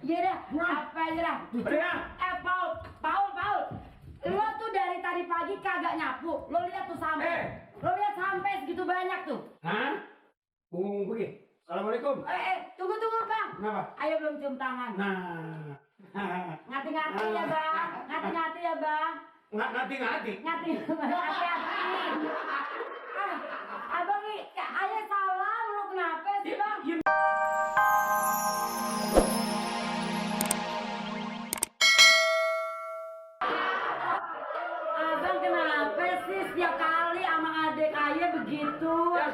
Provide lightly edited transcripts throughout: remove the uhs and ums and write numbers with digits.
Iya dah, apa aja dah. Paul. Lo tuh dari tadi pagi kagak nyapu. Lo lihat tuh sampai. Lo lihat sampai segitu banyak tuh. Hah? Pergi. Assalamualaikum. Tunggu Bang. Kenapa? Ayo belum cium tangan. Nah. Ngati-ngati ya Bang. Ngati-ngati ya Bang. Ngati. Hati-hati. Abang nih, ayah salah. Lo kenapa sih Bang? Abang kenapa sih setiap kali sama adik ayah begitu? Ya,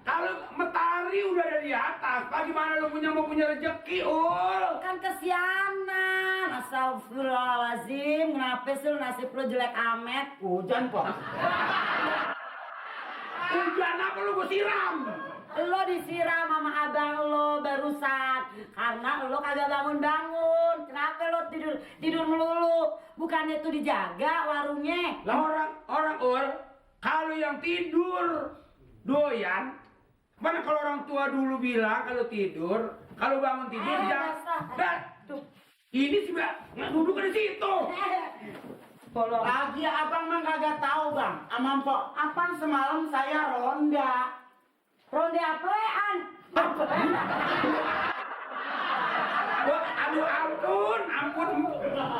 kalau matahari udah ada di atas, bagaimana lu mau punya rezeki, Ul? Kan kesianan. Astagfirullahaladzim. Kenapa sih lu nasib lu jelek amet? Hujan, Pak. Hujan apa lu gua siram? Lo disiram sama abang lo barusan karena lo kagak bangun-bangun. Kenapa lo tidur melulu? Bukannya tuh dijaga warungnya. Lah orang Ul, kalau yang tidur doyan, mana kalau orang tua dulu bilang kalau tidur, kalau bangun tidur jangan. Tuh. Ini sih nggak duduk di situ. Lagi abang mah kagak tahu bang. Amam Pok, apaan semalam saya ronda. Ronde apaan? Aduh ampun.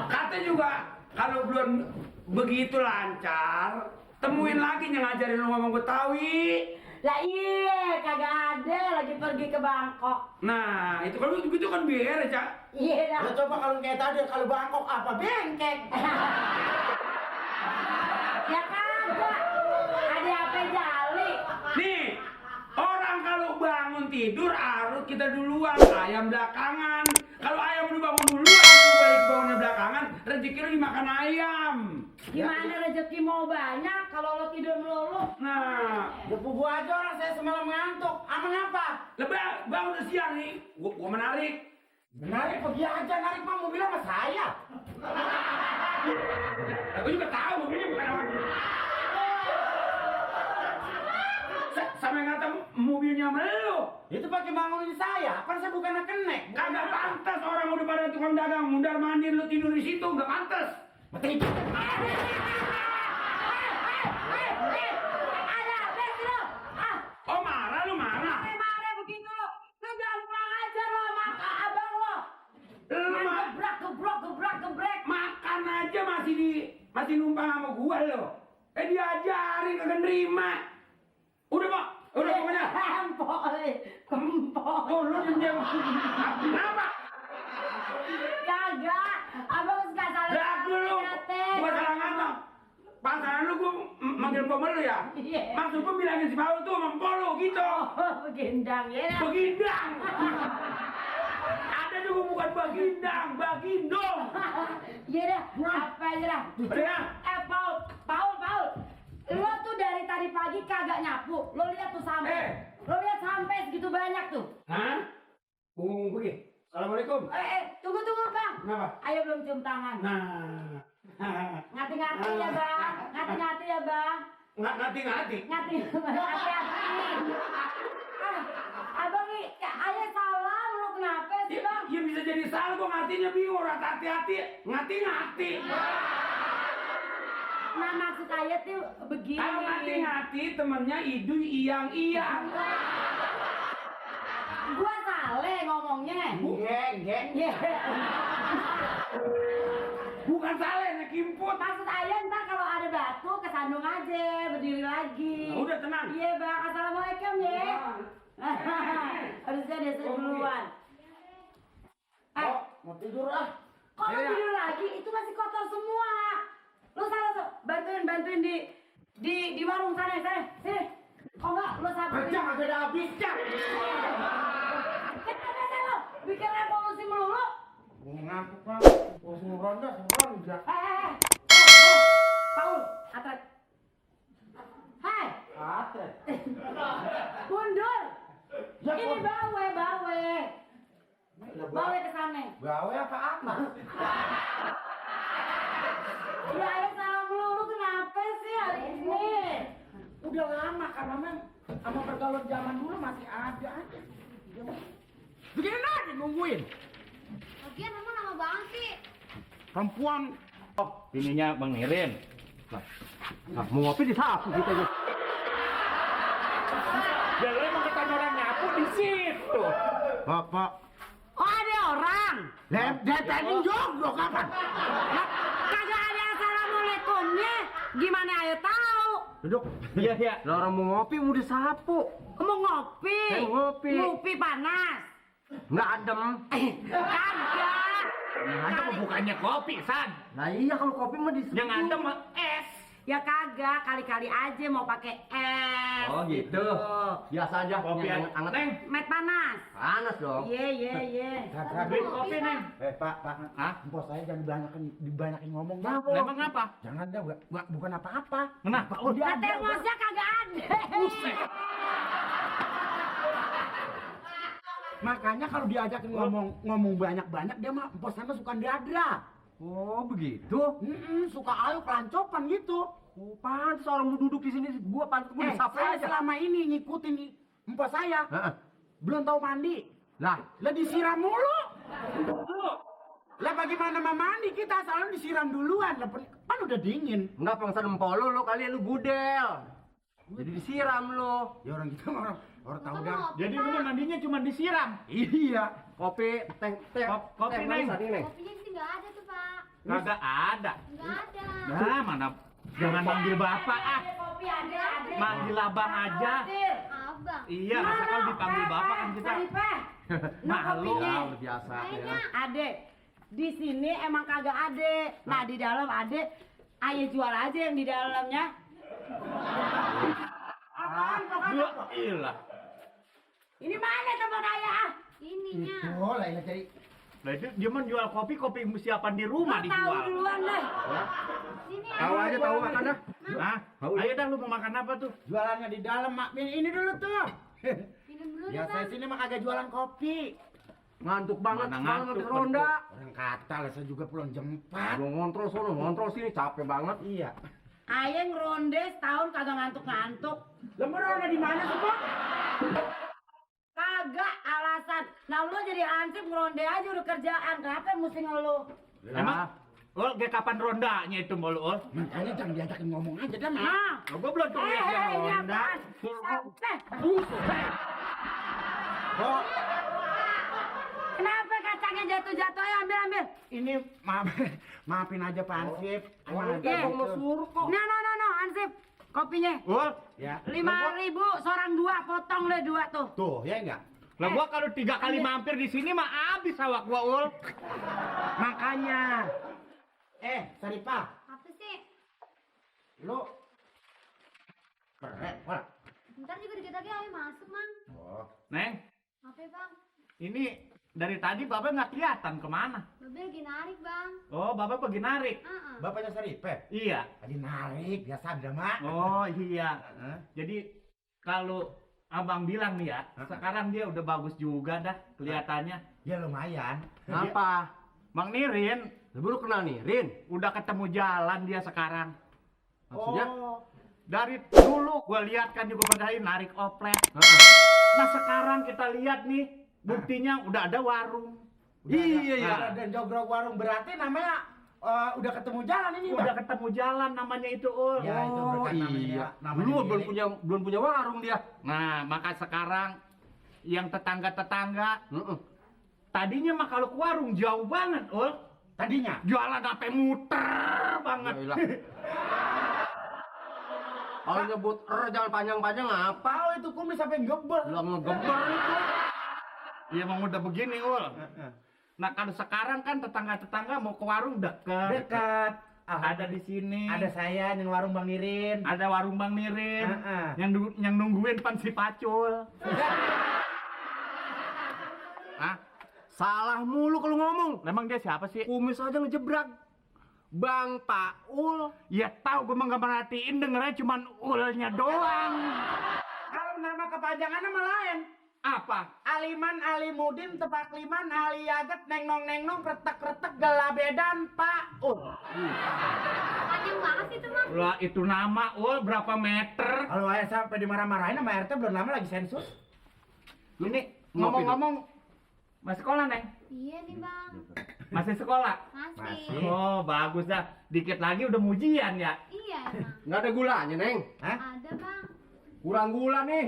Kata juga kalau belum begitu lancar, temuin lagi yang ngajarin lu ngomong Betawi. Lah iya, kagak ada lagi pergi ke Bangkok. Nah, itu kalau begitu kan biar Cak. Iya dah. Ya coba kalau kayak tadi kalau Bangkok apa bengkek. Ya kagak. Ada apa jali? Nih, orang kalau bangun tidur harus kita duluan, ayam belakangan. Kalau ayam udah bangun duluan, lu balik bangunnya belakangan, rezeki lu dimakan ayam. Gimana rezeki mau banyak kalau lo tidur melulu? Nah, Depu gua aja orang saya semalam ngantuk. Amang apa? bang udah siang nih, gua menarik. Menarik pergi aja narik mah mobil sama saya. Aku juga tahu mobilnya bukan orang. Sama yang kata mobilnya melu. Itu pakai bangunin saya. Apa saya bukan kenek? Kagak pantas orang udah pada tukang dagang mundar mandir lu tidur di situ, nggak pantas. Betul. Ada apa sih lo? Oh marah lu marah. Marah begitu lo. Lo jangan pulang aja lo sama abang lo. Lu Gebrek. makan aja masih numpang sama gua lo. Diajarin kagak nerima. Udah pokoknya. Kempok. Oh lu diam. Kenapa? Kagak. Abang suka salah. Lagu lu. Gua salah ngomong. Pasangan lu gua manggil pemel lu ya? Iya. Maksud gua bilangin si Paul tuh sama Paul lu gitu. Oh, begendang ya. Begindang. Ada juga bukan bagindong. Iya dah, apa aja dah. Udah. Paul. Lo tuh dari tadi pagi kagak nyapu. Lo lihat tuh sampai. Lo lihat sampai segitu banyak tuh. Hah? Pergi. Assalamualaikum. Tunggu Bang. Kenapa? Ayo belum cium tangan. Nah. Ngati-ngati ya Bang. Ngati-ngati ya Bang. Ngati. Hati-hati. Abang nih, ayah salah. Lo kenapa sih Bang? Ya bisa jadi salah gua ngatinya bingung. Hati-hati. Ngati. Nah maksud ayah tuh begini. Kalau ngati temennya idu iyang. Gua salah ngomongnya. Geng. Bukan salah nek kimput. Maksud ayah ntar kalau ada batu kesandung aja, berdiri lagi. Nah, udah tenang. Iya Bang, assalamualaikum ya. Harusnya dia duluan. Mau tidur ah. Kok lo tidur lagi? Itu masih kotor semua. Lo salah bantuin di warung sana. Sini. Kok enggak lo sabar. Kerja kagak ada habisnya. Kenapa sih lo? Bikin revolusi melulu. Ngantuk bang. Mau ronda. Paul, atret. Hai. Atret. Mundur. Ya, Ini kok- bawe. Bawa ke sana. Gawe apa atas? Ya ayah salah melulu kenapa sih hari ini? Udah lama karena memang sama pergaulan zaman dulu masih ada aja. Begini aja nungguin. Lagian emang lama banget sih. Perempuan. Ininya Bang Nirin. Nah, mau ngopi disapu gitu aja. Ya lo emang ketanya orang nyapu di situ. Bapak. Oh ada orang. Dia tadi jogrok kapan? Lah, kagak ada assalamualaikumnya. Gimana ayo tahu? Duduk. Iya, iya. Lah orang mau ngopi mau disapu. Mau ngopi? Ngopi. Ngopi panas. Nggak adem. Kagak. Ada bukannya kopi, San. Nah iya kalau kopi mah disapu. Yang ada mah es. Ya kagak, kali-kali aja mau pakai es. Oh gitu. Biasa aja. Kopi yang anget. anget. Neng, Met panas. Panas dong. Iya. beli kopi, Neng. Pak. Hah? Bos saya jangan dibanyakin ngomong. Bang. Emang apa? Jangan dah, bukan apa-apa. Kenapa? Oh, Dia Nah, termosnya kagak ada. Makanya kalau diajakin ngomong banyak-banyak dia mah bos saya mah suka dadra. Oh begitu. Suka ayo kelancopan gitu. Oh pantes orang mau duduk di sini. Gua pantes gua disapu Saya aja. selama ini ngikutin empos saya. Heeh. Belum tahu mandi. Lah, Lah disiram mulu. Lah bagaimana mau mandi kita selalu disiram duluan. Lah kan udah dingin. enggak pangsa empol lu kali lu gudel. Jadi disiram lu. Ya orang kita mah orang tahu Kamu dah. ngopi, Jadi Pak? lu mandinya cuma disiram. Iya. Kopi, teh, Kopi, teh Neng. manis tadi, Neng. Kopinya sih nggak ada tuh, Pak. Kagak ada. Nggak ada. Nah, mana? Jangan manggil bapak ah. Kopi ada. Manggil abang aja. Abang. Iya, masa kalau dipanggil bapak kan kita malu. kopinya. Ya, udah biasa Kayaknya. ya. Ade, di sini emang kagak ade. Nah di dalam ade, ayo jual aja yang di dalamnya. Dua, ilah. Ini mana tempat ayah? Ininya. Oh, lah ini cari. Nah itu dia menjual kopi siapan di rumah Lo tahu dijual. duluan deh. Sini Tahu ada. aja tahu makan dah. Hah? Ayo dah lu mau makan apa tuh? Jualannya di dalam, Mak. Ini dulu tuh. Minum dulu Ya deh, saya Bang. sini mah kagak jualan kopi. Ngantuk banget, Mana semalam ngantuk, habis ronda. Orang kata lah saya juga pulang jam 4. Gua ngontrol sono, ngontrol sini capek banget. Iya. Ayah ngeronde setahun kagak ngantuk-ngantuk. Lah mana di mana sih, Pak? Kagak alasan. Nah lu jadi ansip ngeronde aja udah kerjaan. Kenapa mesti ngeluh? Emang Ul, kayak kapan rondanya itu mau lu, Ul? Makanya jangan diajakin ngomong aja dah, Mak. Nah. Oh, gua belum tuh lihat yang Ini ronda. apaan? Oh, Kenapa kacangnya jatuh-jatuh? Ayo ambil. ini maafin aja Pak Ansip. Emang Orang agak gabung gitu. mau suruh kok. No, Ansip. Kopinya. Ul, Ya. 5.000 seorang 2, potong deh 2 tuh. Tuh, ya enggak? lah gua kalau 3 kali mampir di sini mah habis awak gua, Ul. Makanya. Saripah, Apa sih? lu keren, wah. Ntar juga dikit lagi ayo masuk, Mang. Oh, Neng, Apa ya, Bang? ini dari tadi Bapak nggak kelihatan kemana. Babe lagi narik, Bang. Oh, Bapak pergi narik. bapaknya Saripah. Iya. Tadi narik, biasa ada, Mak. Oh, iya. Hah? Jadi kalau Abang bilang nih ya, sekarang dia udah bagus juga dah kelihatannya. Ya lumayan. Kenapa? Mang Nirin Lu baru kenal nih, Rin. udah ketemu jalan dia sekarang. Maksudnya? Oh. Dari dulu gua lihat kan juga berdahin narik oplek. Heeh. Nah sekarang kita lihat nih buktinya udah ada warung. Iya, iya. Dan jogrok warung berarti namanya udah ketemu jalan ini, Udah Bang. ketemu jalan namanya itu, Ul. Ya, itu Oh berkat iya. namanya Dulu milik. belum punya warung dia. Nah, maka sekarang yang tetangga-tetangga Heeh. tadinya mah kalau ke warung jauh banget, Ul. Tadinya. Jualan sampai muter banget. Ya iyalah. Kalau nyebut jangan panjang-panjang apa? Tahu itu kumis sampai gebel. Lah ngegeber itu. Iya emang udah begini, Ul. Nah, kalau sekarang kan tetangga-tetangga mau ke warung deket. Dekat. Ada di sini. Ada saya yang warung Bang Nirin. Ada warung Bang Nirin. Heeh. Yang nungguin pan si Pacul. Hah? Salah mulu kalau ngomong. Emang dia siapa sih? Kumis aja ngejebrak. Bang Paul. Ya tahu gue mah nggak merhatiin, dengernya cuman ulnya doang. Kalau nama kepanjangannya mah lain. Apa? Aliman, Alimudin, Tepak Liman, Aliaget, Neng Nong, Kretek, Gelabedan, Paul. Panjang banget sih itu, Mang. Lah itu nama ul berapa meter? Kalau ayah sampai dimarah-marahin sama RT belum lama lagi sensus. Ini ngomong-ngomong masih sekolah, Neng? Iya nih, Bang. Masih sekolah? Masih. Oh, bagus dah. Dikit lagi udah mujian ya. Iya emang. Nggak ada gulanya, Neng. Ada bang. Kurang gula nih.